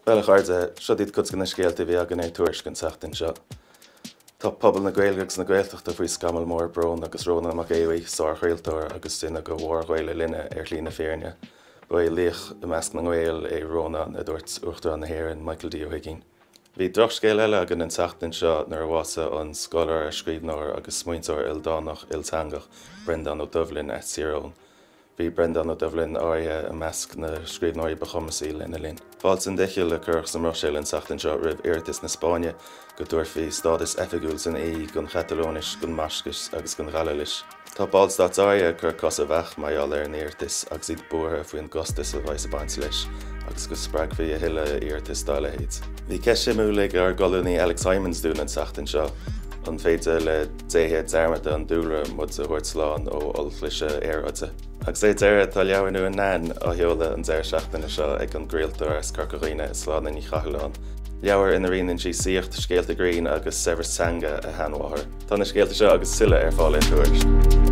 Bhuel, a chairde, seo iad cuid de na scéalta a bhí againn ar Tuairisc an tseachtain seo. Tá pobal na Gaeilge agus na Gaeltachta faoi scamall mór bróin agus Rónán Mac Aodha Bhuí, sárchraoltóir agus duine de mhórghaeil a linne, ar shlí na fírinne. Ba é laoch i measc na nGael é Rónán, a dúirt Uachtarán na hÉireann, Michael D. Ó hUigínn. Bhí drochscéal eile againn an tseachtain seo nuair a bhásaigh an scoláire, scríbhneoir agus smaointeoir ildánach ilteangach Breandán Ó Doibhlin as Tír Eoghain. Bhí Breandán Ó Doibhlin áirithe i measc na scríbhneoirí ba chumasaí lena linn. Fáilte an doichill a cuireadh sa mBruiséil an tseachtain seo roimh iarratas na Spáinne go dtabharfaí stádas oifigiúil san AE don Chatalóinis, don mBascais agus don Ghailísis. Tá ballstáit áirithe ag cur cos i bhfeach mar gheall ar an iarratas agus iad buartha faoin gcostas a bheas ag baint leis agus go spreagfaí a thuilleadh iarratas dá leithéid. Bhí ceist shuimiúil ag ár gcolúnaí Alex Hijmans dúinn an tseachtain seo, an féidir le déithe dearmadta an dúlra muid a thabhairt slán ó ollchliseadh aeráide. Agus ar deireadh, tá leabhar nua Nan á sheoladh an deireadh seachtaine seo ag an gcraoltóir as Corca Dhuibhne, Sláine Ní Chathalláin. Leabhar ina roinneann sí saíocht, scéalta grinn agus saibhreas teanga a sheanmháthar. Tá na scéalta seo agus tuilleadh ar fáil ar Tuairisc.